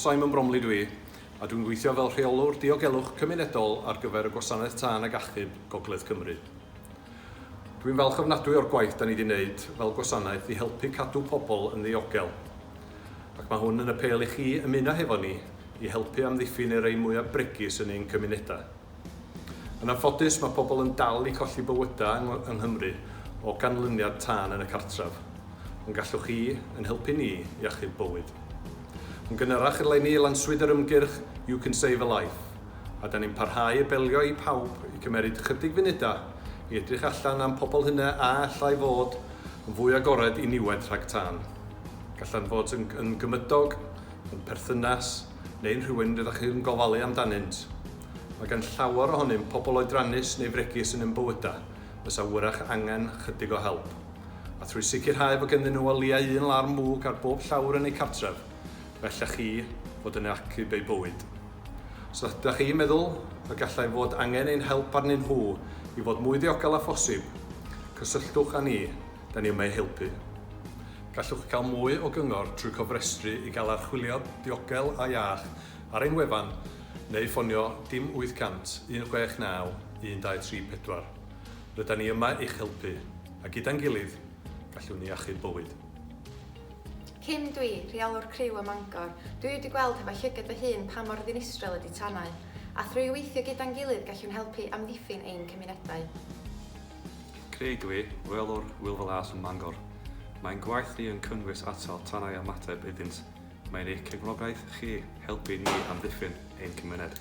Simon Bromley dwi, a dwi'n gweithio fel Rheolwr Diogelwch Cymunedol ar gyfer y Gwasanaeth Tân ac Achub Gogledd Cymru. Dwi'n falch ofnadwy o'r gwaith da ni wedi wneud fel gwasanaeth i helpu cadw pobl yn ddiogel. Ac mae hwn yn apêl i chi ymuno hefo ni i helpu amddiffyn y rei mwyaf bregus yn ein cymunedau. Yn anffodus, mae pobl yn dal i colli bywydau yng, yng Nghymru o ganlyniad tân yn y cartref. Ond gallwch chi yn helpu ni i achub bywyd. Yn gynharach eleni, lanswyd yr ymgyrch You Can Save a Life, a da ni'n parhau i belio i pawb i cymeryd chydig funudau i edrych allan am pobl hynna a allai fod yn fwy agored i niwed rhag tân. Gallant fod yn, yn gymydog, yn perthynas, neu'n rhywun rydych chi'n gofalu amdanynt. Mae gan llawer ohonym pobl oedrannus neu fregus yn ein bywydau fysa wyrach angen chydig o help. A thrwy sicrhau fod ganddyn nhw o leia un larwm mwg ar bob llawr yn eu cartref, fe allech chi fod yn achub eu bywyd. Os ydych chi'n meddwl y gallai fod angen ein help arnyn nhw i fod mwy ddiogel â phosib, cysylltwch â ni, da ni yma i helpu. Gallwch gael mwy o gyngor trwy cofrestru i gael archwiliad diogel a iach ar ein wefan neu ffonio dim 800 169 1234. Rydan ni yma i'ch helpu, a gyda'n gilydd, gallwn ni achub bywyd. Kim dwi, rheolwr criw ym Mangor. Dwi wedi gweld hefo llygad fy hun pa mor ddinistriol ydy tanau, a thrwy weithio gyda'n gilydd gallwn helpu amddiffyn ein cymunedau. Craig dwi, rheolwr Wylfa Las ym Mangor. Mae'n gwaith ni yn cynnwys atal tanau ymateb iddynt. Mae'n eich cefnogaeth chi helpu ni amddiffyn ein cymuned.